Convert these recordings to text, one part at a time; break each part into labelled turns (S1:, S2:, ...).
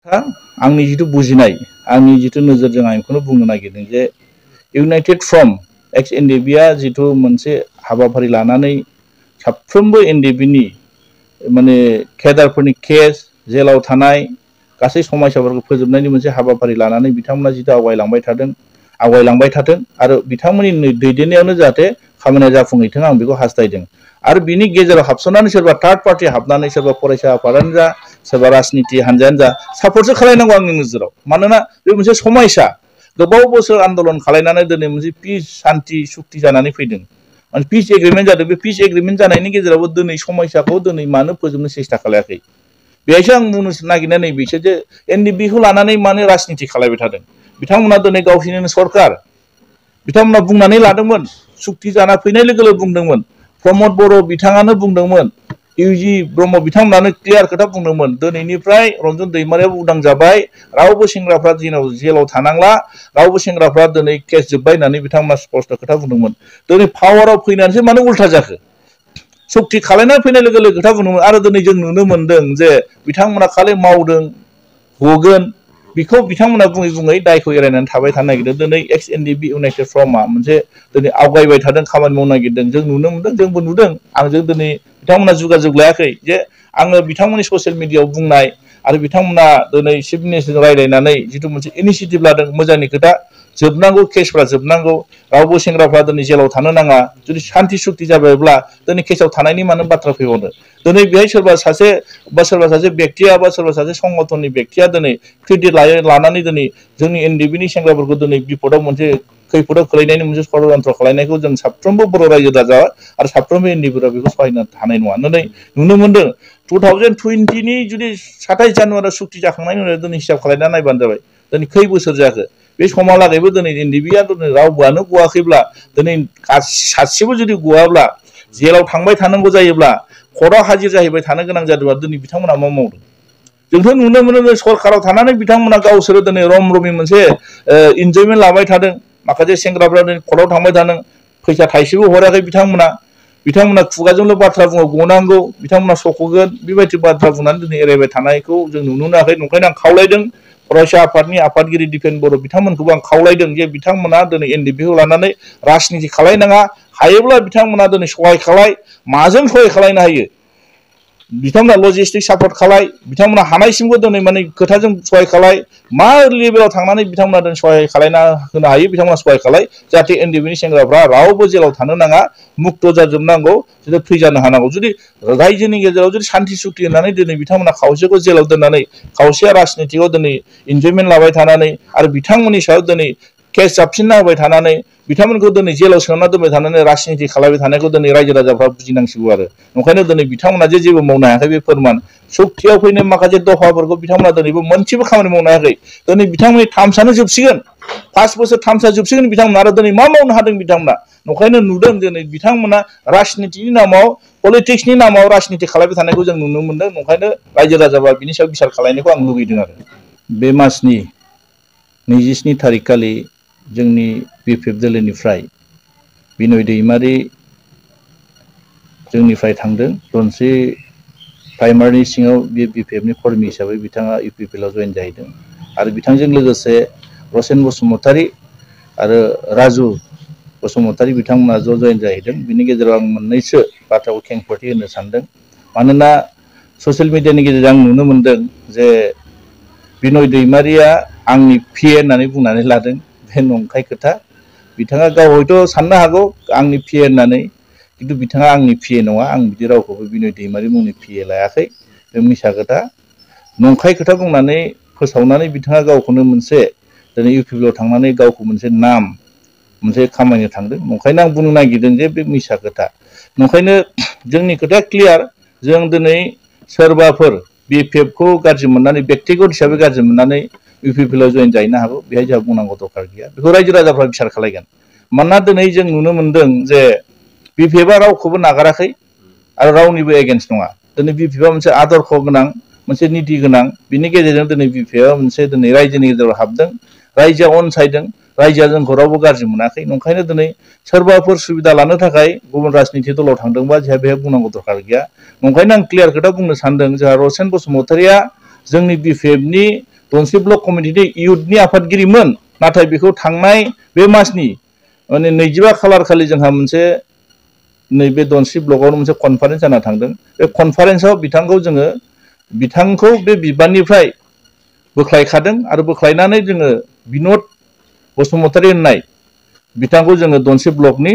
S1: आंनि जिथु बुजिनाय आंनि जिथु नोजोरजों आं बेखौनो बुंनो नागिरदों जे इउनाइटेड फ्रम एक्स एनडिबिआ जिथु मोनसे हाबाफारि लानानै साफ्रोमबो एनडिबिनि माने केडारफोरनि केस जेलाव थानाय गासै समस्याफोरखौ फोजोबनायनि मोनसे हाबाफारि लानानै बिथांमोना जिथु आवगायलांबाय थाथों आरो बिथांमोननि दैदेननायावनो जाहाथे खामानिया जाफुंहैथों आं बेखौ हास्थायदों आरो बिनि गेजेराव हाबसननानै सोरबा थार्ड पार्टी हाबनानै सोरबा फरायसा आफादानो जा सोरबा राजनिति हानजायानो जा सापर्टसो खालायनांगौ आंनि नोजोराव मानोना बे मोनसे समस्या गोबाव बोसोर आन्दोलन खालायनानै दिनै मोनसे पिस शान्ति सुक्ति जानानै फैदों माने पिस एग्रिमेन्ट जादों बे पिस एग्रिमेन्ट जानायनि गेजेरावबो दिनै समस्याखौ दिनै मानो फोजोबनो सेस्था खालायाखै बेहायसो आं बुंनो नागिरनाय नैबेसो जे एनडिबिखौ लानानै मानो राजनिति खालायबाय थादों बिथांमोना दिनै गावसोरनिनो सरकार बिथांमोना बुंनानै लादोंमोन सुक्ति जाना फैनाय लोगो लोगो बुंदोंमोन प्रमद बर' बिथाङानो बुंदोंमोन इउजि ब्रह्म बिथांमोनानो क्लियार खोथा बुंदोंमोन दिनैनिफ्राय रन्जन दैमारियाबो उदां जाबाय रावबो सेंग्राफ्रा जेलाव थानांला रावबो सेंग्राफ्रा दिनै केस जोब्बाय होननानै बिथांमोना स्पष्ट खोथा बुंदोंमोन दिनै पावाराव फैनानैसो मानो उल्था जाखो सुक्ति खालायनानै फैनाय लोगो लोगो खोथा बुंदोंमोन आरो दिनै जों नुनो मोनदों जे बिथांमोना खालि मावदों गगोन बेखौ बिथांमोना बुङै बुङै दायखौ एरायनानै थाबाय थानो नागिरदों दिनै एक्स एनडिबि इउनाइटेड फ्रमआ मोनसे दिनै आवगायबाय थादों खामानि मावनो नागिरदों जों नुनो मोनदों जोंबो नुदों आंजों दिनै बिथांमोना जुगाजुग लायाखै जे आङो बिथांमोननि ससियेल मिडियायाव बुंनाय आरो बिथांमोना दिनै चिफ मिनिस्टारजों रायज्लायनानै जिथु मोनसे इनिसियेटिभ लादों मोजांनि खोथा जोबनांगौ केसफ्रा जोबनांगौ रावबो सेंग्राफ्रा दिनै जेलाव थानो नाङा जुदि शान्ति सुक्ति जाबायब्ला दिनै केसआव थानायनि मानो बाथ्रा फैबावनो दिनै बेहाय सोरबा सासे बेक्तिया बा सोरबा सासे संगठननि बेक्तिया दिनै क्रेडिट लानानै दिनै जोंनि एनडिबिनि सेंग्राफोरखौ दिनै बिपदआव मोनसे खैफोदाव खोलैनायनि मोनसे षड्यन्त्र खालायनायखौ जों साफ्रोमबो बर' रायजो राजा आरो साफ्रोमबो एनडिबिफोरा बेखौ सहायनो हानाय नङा दिनै नुनो मोनदों 2020नि जुदि 27 जानुवारियाव सुक्ति जाखांनायनि उनाव दिनै हिसाब खालायना नायबानो जाबाय दिनै खै बोसोर जाखो बे समहालागैबो दिनै एनडिबिआ दिनै रावबोआनो गवाखैब्ला दिनै सासेबो जुदि गवाब्ला जेलाव थांबाय थानांगौ जायोब्ला कर्टआव हाजिर जाहैबाय थानो गोनां जादोंबा दिनै बिथांमोना मा मावदों जोंथ' नुनो मोनो सरकाराव थानानै बिथांमोना गावसोरो दिनै रम रमि मोनसे इन्जयमेन्ट लाबाय थादों माखासे सेंग्राफ्रा दिनै कर्टआव थांबाय थादों फैसा थाइसेबो हराखै बिथांमोना खुगाजोंल' बाथ्रा बुङो गनांगौ बिथांमोना सख'गोन बेबायदि बाथ्रा बुंनानै दिनै एरायबाय थानायखौ जों नुनो मोनाखै ओंखायनो आं खावलायदों फरायसा आफादनि आफादगिरि दिपेन बर' बिथांमोनखौबो आं खावलायदों जे बिथांमोना दिनै एनडिबिखौ लानानै राजनिति खालायनाङा हायोब्ला बिथांमोना दिनै सहाय खालाय माजों सहाय खालायनो हायो बिथांमोना लजिस्टिक सापर्ट खालाय बिथांमोना हानायसिमबो दिनै माने खोथाजों सहाय खालाय मा लेभेलाव थांनानै बिथांमोना दिनै सहाय खालायना होनो हायो बिथांमोना सहाय खालाय जाहाथे एनडिबिनि सेंग्राफ्रा रावबो जेलाव थानो नाङा मुक्त जाजोबनांगौ जुदि फ्रि जानो हानांगौ जुदि रायजोनि गेजेराव जुदि शान्ति सुक्ति होननानै दिनै बिथांमोना खावसेखौ जेलाव दोननानै खावसेया राजनितियाव दिनै इन्जयमेन्ट लाबाय थानानै आरो बिथांमोननि सायाव दिनै केस जाबसिनना होबाय थानानै बिथांमोनखौ दिनै जेलाव सोना दोनबाय थानानै राजनिति खालायबाय थानायखौ दिनै रायजो राजाफ्रा बुजिनांसिगौ आरो ओंखायनो दिनै बिथांमोना जेबो मावनो हायाखै बे फोरमान सुक्तियाव फैनाय माखासे दफाफोरखौ बिथांमोना दिनैबो मोनसेबो खामानि मावनो हायाखै दिनै बिथांमोननि टार्मसानो जोबसिगोन 5 बोसोर टार्मसा जोबसिगोन बिथांमोना आरो दिनै मा मावनो हादों बिथांमोना ओंखायनो नुदों दिनै बिथांमोना राजनितिनि नामाव पलिटिक्सनि नामाव राजनिति खालायबाय थानायखौ जों नुनो मोनदों ओंखायनो रायजो राजाफ्रा बिनि सायाव बिसार खालायनायखौ आं लुबैदों आरो बे मासनि 27 थारिख खालि जोंनि बिपिएफ दोलोनिफ्राय बिनय दैमारि जोंनिफ्राय थांदों रनसि प्राइमारिनि सिङाव बे बिपिएफनि कर्मि हिसाबै बिथाङा इउपिपिएलआव जयेन जाहैदों आरो बिथांजों लोगोसे रसेन बसुमतारी आरो राजु बसुमतारी बिथांमोना जयेन जाहैदों बिनि गेजेराव आं मोननैसो बाथ्राखौ खेंफोरथि होनो सानदों मानोना ससियेल मिडियानि गेजेरजों आं नुनो मोनदों जे बिनय दैमारिया आंनि पिए होननानै बुंनानै लादों बे नंखाय खोथा बिथाङा गाव हयथ' साननो हागौ आंनि पिए होननानै किन्तु बिथाङा आंनि पिए नङा आं बिदि रावखौबो बिनय दैमारि मुंनि पिए लायाखै बे मिसा खोथा नंखाय खोथा बुंनानै फोसावनानै बिथाङा गावखौनो मोनसे दिनै इउपिपिएलआव थांनानै गावखौ मोनसे नाम मोनसे खामानियाव थांदों ओंखायनो आं बुंनो नागिरदों जे बे मिसा खोथा ओंखायनो जोंनि खोथाया क्लियार जों दिनै सोरबाफोर बिपिएफखौ गाज्रि मोननानै बेक्तिगत हिसाबै गाज्रि मोननानै इउपिपिएलआव जयेन जाहैनो हागौ बेहाय जोंहा बुंनांगौ दरकार गैया बेखौ रायजो राजाफ्रा बिसार खालायगोन मानोना दिनै जों नुनो मोनदों जे बिपिएफआ रावखौबो नागाराखै आरो रावनिबो एगेन्स्ट नङा दिनै बिपिएफआ मोनसे आदर्श गोनां मोनसे निति गोनां बिनि गेजेरजों दिनै बिपिएफआ मोनसे दिनै रायजोनि गेजेराव हाबदों रायजोआ अनसायदों रायजोआ जोंखौ रावबो गाज्रि मोनाखै ओंखायनो दिनै सोरबाफोर सुबिदा लानो थाखाय गुबुन राजनिति दलाव थांदोंबा जोंहा बेहाय बुंनांगौ दरकार गैया ओंखायनो आं क्लियार खोथा बुंनो सानदों जोंहा रसेन बसुमतारीया जोंनि बिपिएफनि दनस्रि ब्लक कमिटिनि इयुथनि आफादगिरिमोन नाथाय बेखौ थांनाय बे मासनि माने 25 खालार खालि जोंहा मोनसे नैबे दनस्रि ब्लकआव मोनसे कनफारेन्स जाना थांदों बे कनफारेन्सआव बिथांखौ बे बिबाननिफ्राय बोख्लायखादों आरो बोख्लायनानै जोङो बिनोद बसुमतारी होननाय बिथांखौ जोङो दनस्रि ब्लकनि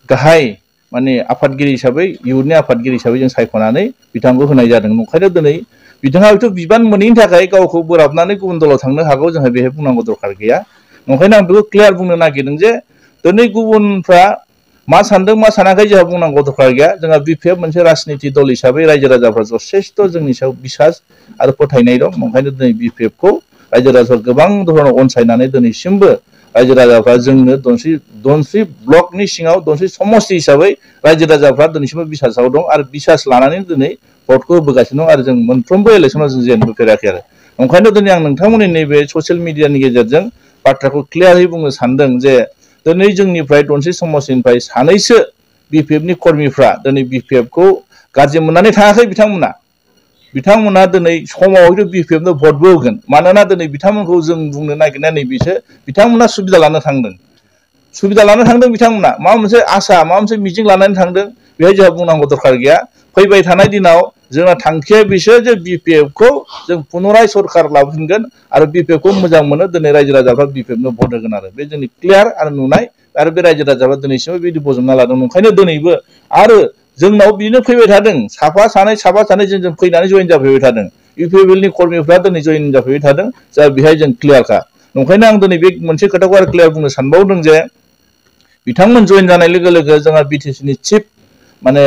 S1: गाहाय माने आफादगिरि हिसाबै इयुथनि आफादगिरि हिसाबै जों सायख'नानै बिथांखौ होनाय जादों ओंखायनो दिनै बिथाङा हयथ' बिबान मोनैनि थाखाय गावखौ बोराबनानै गुबुन दलाव थांनो हागौ जोंहा बेहाय बुंनांगौ दरखार गैया ओंखायनो आं बेखौ क्लियार बुंनो नागिरदों जे दिनै गुबुनफ्रा मा सानदों मा सानाखै जोंहा बुंनांगौ दरखार गैया जोंहा बिपिएफ मोनसे राजनिति दल हिसाबै रायजो राजाफ्रा जथेस्थ' जोंनि सायाव बिसास आरो फोथायनाय दं ओंखायनो दिनै बिपिएफखौ रायजो राजाफ्रा गोबां धरनाव अनसायनानै दिनैसिमबो रायजो राजाफ्रा जोंनो दनस्रि ब्लकनि सिङाव दनस्रि समष्टि हिसाबै रायजो राजाफ्रा दिनैसिमबो बिसासाव दं आरो बिसास लानानै दिनै भटखौ होबोगासिनो दं आरो जों मोनफ्रोमबो इलेक्सनाव जों जेनबोफेराखै आरो ओंखायनो दिनै आं नोंथांमोननि नैबे ससियेल मिडियानि गेजेरजों बाथ्राखौ क्लियारै बुंनो सानदों जे दिनै जोंनिफ्राय दनस्रि समष्टिनिफ्राय सानैसो बिपिएफनि कर्मिफ्रा दिनै बिपिएफखौ गाज्रि मोननानै थाङाखै बिथांमोना दिनै समाव हयथ' बिपिएफनो भटबो होगोन मानोना दिनै बिथांमोनखौ जों बुंनो नागिरनाया नैबेसो बिथांमोना सुबिदा लानो थांदों बिथांमोना माबा मोनसे आसा माबा मोनसे मिजिं लानानै थांदों बेहाय जोंहा बुंनांगौ दरखार गैया फैबाय थानाय दिनाव जोंना थांखिया बिसोर जे बिपिएफखौ जों पुनराय सरकार लाबोफिनगोन आरो बिपिएफखौ मोजां मोनो दिनै रायजो राजाफ्रा बिपिएफनो भट होगोन आरो बे जोंनि क्लियार आरो नुनाय आरो बे रायजो राजाफ्रा दिनैसिमबो बिदि बजबना लादों ओंखायनो दिनैबो आरो जोंनाव बिदिनो फैबाय थादों साफा सानै जों फैनानै जइन जाफैबाय थादों इउपिपिएलनि कर्मिफ्रा दिनै जइन जाफैबाय थादों जा बेहाय जों क्लियारखा ओंखायनो आं दिनै बे मोनसे खोथाखौ आरो क्लियार बुंनो सानबावदों जे बिथांमोन जइन जानाय लोगो लोगो जोंहा बिटिसिनि चिफ माने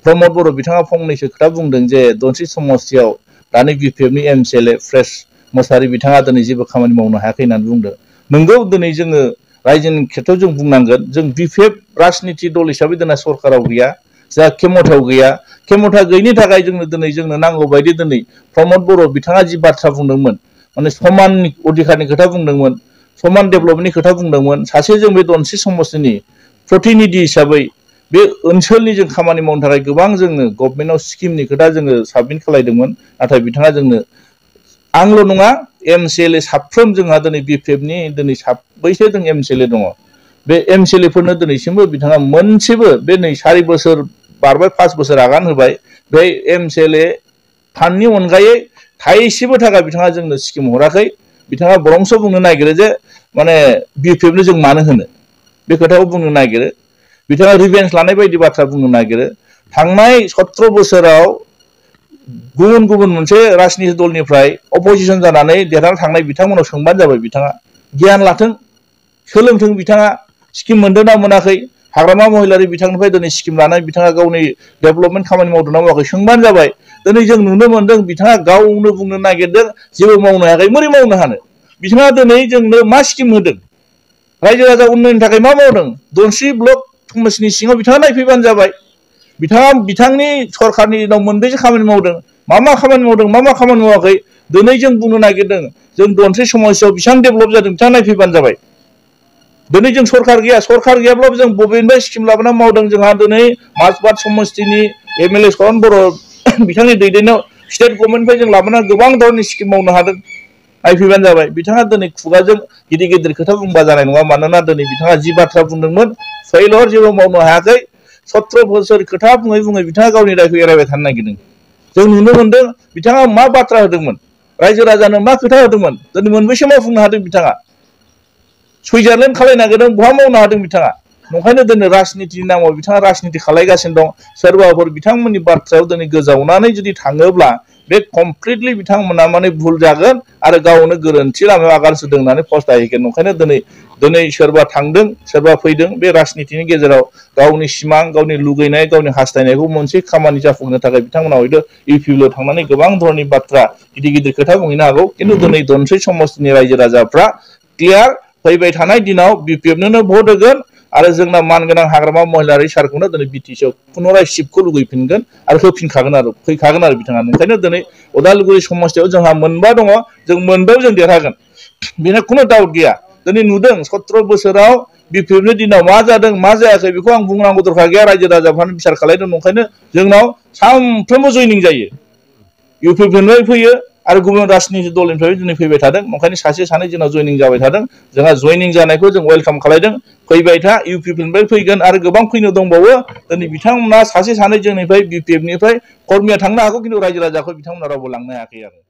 S1: प्रमद बर' बिथाङा फंनैसो खोथा बुंदों जे दनस्रि समष्टियाव दानि बिपिएफनि एमसिएलए फ्रेस मोसाहारि बिथाङा दिनै जेबो खामानि मावनो हायाखै होननानै बुंदों नंगौ दिनै जोङो रायजोनि खेथ्रआव जों बुंनांगोन जों बिपिएफ राजनिति दल हिसाबै दिनै सरकाराव गैया जा खेमथायाव गैया खेमथा गैयिनि थाखाय जोंनो नांगौ बायदि दिनै प्रमद बर' बिथाङा जि बाथ्रा बुंदोंमोन माने समान अधिकारनि खोथा बुंदोंमोन समान डेभेलपमेन्टनि खोथा बुंदोंमोन सासे जों बे दनस्रि समष्टिनि प्रतिनिधि हिसाबै बे ओनसोलनि जों खामानि मावनो थाखाय गोबां जोंनो गभर्नमेन्टआव स्किमनि खोथा जोङो साबमिट खालायदोंमोन नाथाय बिथाङा जोंनो आंल' नङा एमसिएलए साफ्रोम जोंहा दिनै बिपिएफनि दिनै साब्रैसो जों एमसिएलए दङ बे एमसिएलएफोरनो दिनैसिमबो बिथाङा मोनसेबो बे नै 4 बोसोर बारबाय 5 बोसोर आगान होबाय बे एमसिएलए फान्डनि अनगायै थाइसेबो थाखा बिथाङा जोंनो स्किम हराखै बिथाङा बरंस बुंनो नागिरो जे माने बिपिएफनो जों मानो होनो बे खोथाखौ बुंनो नागिरो बिथाङा रिभेन्स लानाय बायदि बाथ्रा बुंनो नागिरो थांनाय 17 बोसोराव गुबुन मोनसे राजनिति दलनिफ्राय अपोजिसन जानानै देरहाना थांनाय बिथांमोनाव सोंबानो जाबाय बिथाङा गियान लाथों सोलोंथों बिथाङा स्किम मोनदों ना मोनाखै हाग्रामा महिलारि बिथांनिफ्राय दिनै स्किम लानाय बिथाङा गावनि डेभेलपमेन्ट खामानि मावदों ना मावाखै सोंबानो जाबाय दिनै जों नुनो मोनदों बिथाङा गावनो बुंनो नागिरदों जेबो मावनो हायाखै बोरै मावनो हानो बिथाङा दिनै जोंनो मा स्किम होदों रायजो राजा उन्नयननि थाखाय मा मावदों दनस्रि ब्लक समष्टिनि सिङाव बिथाङा नायफैबानो जाबाय बिथाङा बिथांनि सरकारनि दिनाव मोनबेसे खामानि मावदों मा खामानि मावदों मा खामानि मावाखै दिनै जों बुंनो नागिरदों जों दनस्रि समष्टियाव बेसेबां डेभेलप जादों बिथाङा नायफैबानो जाबाय दिनै जों सरकार गैयाब्लाबो जों बबेनिफ्राय स्किम लाबोना मावदों जोंहा दिनै माजबाद समष्टिनि एमएलए सरन बर' बिथांनि दैदेननायाव स्टेट गभर्नमेन्टनिफ्राय जों लाबोना गोबां धरननि स्किम मावनो हादों नायफैबानो जाबाय बिथाङा दिनै खुगाजों गिदिर खोथा बुंबा जानाय नङा मानोना दिनै बिथाङा जि बाथ्रा बुंदोंमोन फैलर जेबो मावनो हायाखै 17 बोसोर खोथा बुङै बिथाङा गावनि रायखौ एरायबाय थानो नागिरदों जों नुनो मोनदों बिथाङा मा बाथ्रा होदोंमोन रायजो राजानो मा खोथा होदोंमोन दिनै मोनबेसे मावफुंनो हादों बिथाङा सुइजारलेण्ड खालायनो नागिरदों बहा मावनो हादों बिथाङा ओंखायनो दिनै राजनितिनि नामाव बिथाङा राजनिति खालायगासिनो दं सोरबाफोर बिथांमोननि बाथ्रायाव दिनै गोजावनानै जुदि थाङोब्ला बे कमप्लिटलि बिथांमोना माने भुल जागोन आरो गावनो गोरोन्थि लामायाव आगान सुरदों होननानै फस्थायहैगोन ओंखायनो दिनै सोरबा थांदों सोरबा फैदों बे राजनितिनि गेजेराव गावनि सिमां गावनि लुगैनाय गावनि हास्थायनायखौ मोनसे खामानि जाफुंहोनो थाखाय बिथांमोना हयथ' इउपिपिएलआव थांनानै गोबां धरननि बाथ्रा गिदिर खोथा बुंहैनो हागौ खिन्थु दिनै दनस्रि समष्टिनि रायजो राजाफ्रा क्लियार फैबाय थानाय दिनाव बिपिएफनो भट होगोन आरो जोंना मानगोनां हाग्रामा महिलारि सारखौनो दिनै बिटिसिआव पुनराय सिटखौ लुगैफिनगोन आरो होफिनखागोन आरो फैखागोन आरो बिथाङा ओंखायनो दिनै उदालगुरि समष्टियाव जोंहा मोनबा दङ जों मोनबायाव जों देरहागोन बेनो खुनु डाउट गैया दिनै नुदों 17 बोसोराव बिपिएफनि दिनाव मा जादों मा जायाखै बेखौ आं बुंनांगौ दरखार गैया रायजो राजाफ्रानो बिसार खालायदों ओंखायनो जोंनाव सानफ्रोमबो जयनिं जायो इउपिपिएलनिफ्राय फैयो आरो गुबुन राजनीति दलनिफ्राय दिनै फैबाय थादों ओंखायनो सासे सानै जोंनाव जयनिं जाबाय थादों जोंहा जयनिं जानायखौ जों वेलकाम खालायदों फैबाय था इउपिपिनिफ्राय फैगोन आरो गोबां फैनो दंबावो दिनै बिथांमोना सासे सानै जोंनिफ्राय बिपिएफनिफ्राय कर्मिया थांनो हागौ खिन्थु रायजो राजाखौ बिथांमोना रावबो लांनो हायाखै आरो